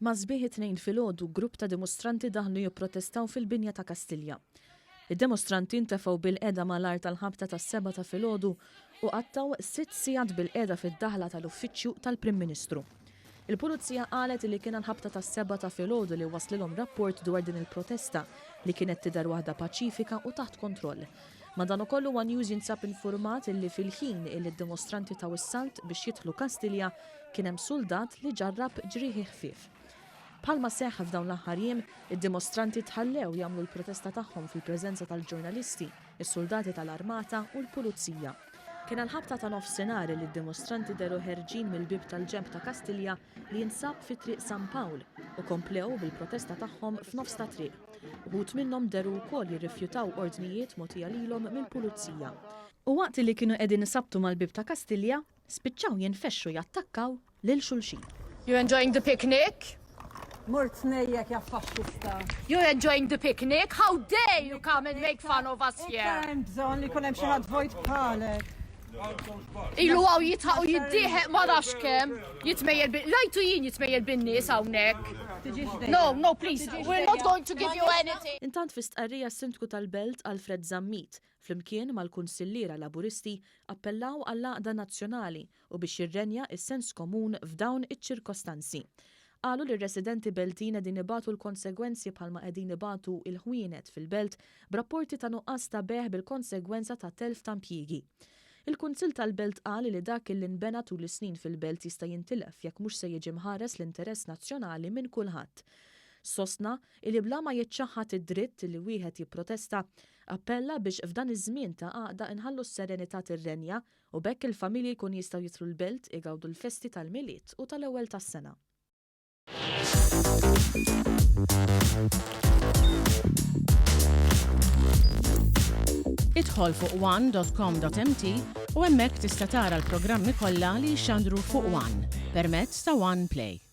Ma' sbieħ it-Tnejn filgħodu, grupp ta' dimostranti daħlu jipprotestaw fil-binja ta' Kastilja. Id-demostranti ntefgħu bilqiegħda mal-art għall-ħabta tas-sebgħa ta' filgħodu u qattgħu sitt sigħat bilqiegħda fid-daħla tal-uffiċċju tal-Prim Ministru. Il-Pulizija qalet li kien għall-ħabta tas-sebgħa ta' filgħodu li waslilhom rapport dwar din il-protesta li kienet tidher waħda paċifika u taħt kontroll. Madankollu one News jinsab infurmat illi fil-ħin illi d-dimostranti taw is-salt biex jidħlu Kastilja kien hemm suldat li ġarrab ġrieħi ħfief. Bħalma seħħ f'dawn l-aħħar jiem, id-dimostranti tħallew jagħmlu l-protesta tagħhom fil-preżenza tal-ġurnalisti, is-suldati tal-armata u l-pulizija. Kien għall-ħabta ta' nofsinhar illi d-dimostranti dehru ħerġin mill-bieb tal-ġenb ta' Kastilja li jinsab fi Triq San Pawl u komplew bil-protesta tagħhom f'nofs ta' triq. Uħud minnhom dehru wkoll jirrifjutaw ordnijiet mogħtija lilhom mill-pulizija. U waqt li kienu qegħdin isabbtu mal-bieb ta' Kastilja, spiċċaw jinfexxu jattakkaw lil xulxin. You're enjoying the picnic? Mur tnejjek ja faxxista. You're enjoying the picnic? How dare you come and make fun of us here? Iktar hemm bżonn li jkun hemm xi ħadd vojt bħalek. Ilu għaw jitħaq u jiddieħeq ma nafx kemm. Jitmejjel bil rajtu jien jitmejjel bin-nies hawnhekk. No, no, please, we're not going to give you anything. Intant fi stqarrija s-Sindku tal-Belt Alfred Zammit, flimkien mal-Kunsilliera Laburisti appellaw għall-għaqda nazzjonali u biex jirrenja s-sens komun f'dawn iċ-ċirkostanzi. Qalu li r-residenti Beltin qegħdin ibatu l-konsegwenzi bħalma qegħdin ibatu l-ħwienet fil-Belt b'rapporti ta' nuqqas ta' bejgħ bil-konsegwenza ta' telf ta' impjiegi. Il-Kunsill tal-Belt qal li dak li nbena tul is-snin fil-Belt jista' jintilef jekk mhux se jiġi mħares l-interess nazzjonali minn kulħadd. Sostna li bla ma jiċċaħħad id-dritt li wieħed jipprotesta, appella biex f'dan iż-żmien ta' għaqda nħallu s-serenità tirrenja u b'hekk il-familji jkun jistgħu jidħlu l-Belt igawdu l-festi tal-Milied u tal-Ewwel tas-Sena. Idħol fuq one.com.mt u hemmhekk tista' tara l-programmi kollha li jixxandru fuq One permezz ta' One Play.